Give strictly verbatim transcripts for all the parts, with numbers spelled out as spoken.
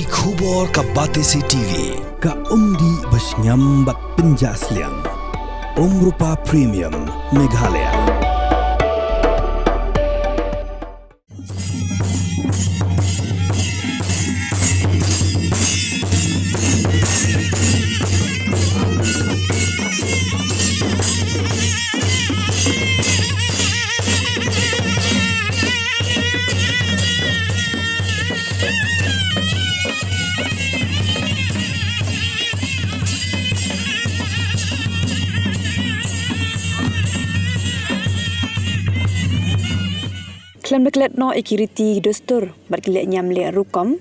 Khubor ka Batesi T V, ka umdih ba shngiam bad pynjah sliang. Umrupa Premium, Meghalaya. Khlem da klet noh ïa ki riti dustur bad ki leh niam leh rukom,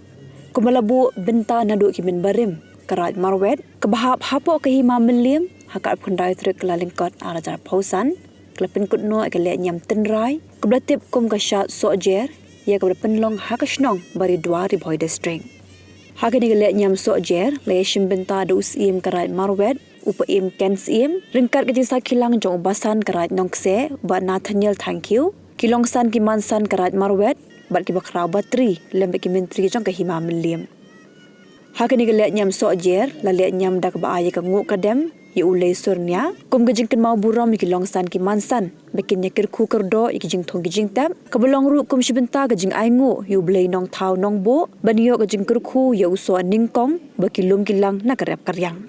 kumba la buh bynta naduh ki mynbarim ka Raid Marwet, kaba hap hapoh ka Hima Mylliem, ha ka arphew khyndai tarik Kyllalyngkot ar hajar arphew san, ka la pynkut noh ïa ka leh niam tynrai kaba la tip kum ka Shad Sohjer, ïa kaba la pynlong ha ka shnong Baridua, Ri Bhoi District. Ha kane ka leh niam Sohjer la ïashim bynta da u Syiem ka Raid Marwet, u Paiem Ken Syiem, ryngkat ka jingsakhilang jong u Basan ka Raid Nongkseh, Bah Nathaniel Thangkhiew, ki longsan ki mansan ka Raid Marwet, bad ki bakhraw batri lem bad ki myntri jong ka Hima Mylliem. Ha kane ka leh niam Sohjer la leh niam da kaba ai ïa ka nguh ka dem ïa u Lei Surnia kum ka jingkynmaw burom ïa ki longsan ki mansan, ba kin ïa kyrkhu kyrdoh ïa ki jingthung ki jingtep, kaba long ruh kum shi bynta ka jingainguh ïa u Blei Nongthaw Nongbuh ban ïoh ka jingkyrkhu ïa u soh nyngkong ba ki lum ki lang na ka rep ka riang.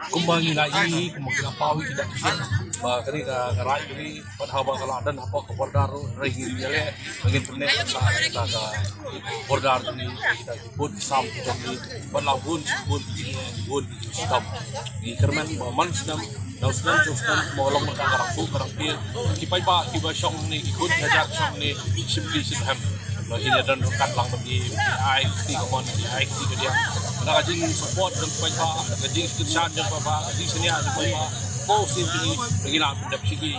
Kumba ngi la ïohi, kumba ngi la paw ïa ki dak ki jing ba kane ka, ka raid kane, bad haba ka la don hapoh ka border ruh, hynrei ngin ïaleh ba ngin pynneh sa ïa ka border kane ïa kita ki bun ki sam ki jong ngi, bad la bun bun ki jing, bun ki jing shitom. Ngi kyrmen ba man snem Nau snem, nau snem, mo long ka rang tu, ka rang pia. Ki paidbah, ki ba shong ni, ki khun, ki hajar shong ni, shim ki shim hem. Lo hi ya don kat lang bagi, ai ki ka mon, ai ki ka dia. Na ka jing support jong paidbah, ka jing skin shan jong paidbah, ka jing senia jong paidbah. Ko sin ki, bagi la dap sigi.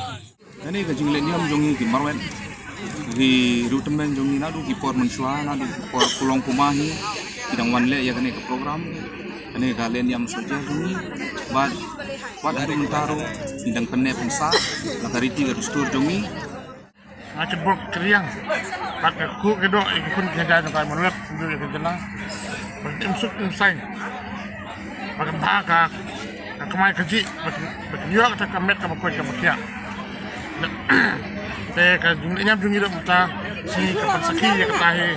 Kane ka jingleh niam jong ngi ki marwet. Ki riewtymmen jong ngi naduh ki por mynshuwa, naduh ki por pulong puma hi. Ki dang wan leh ïa kane ka program. Kane ka leh niam soldier jong ngi. Bad, bad haduh mynta ruh, ngi dang pynneh pynsah, na ka riti ka dustur jong ngi. Nga kyrpad kyrïang. Bad ka khuid ka doh, ïa ki khun ki hajar jong ka marwet, ïa ka jylla. Bad im suk im saiñ. Ba kan bha ka, ka kamai kajih, ba kan, ba kan ïoh kata ka met kaba koit kaba khiah. Te ka jingleh niam jong ngi ruh mynta, shi ka pynsakhi ïa kata hi,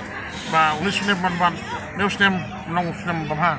ba une u snem ban wan, une u snem, long u snem ba bha.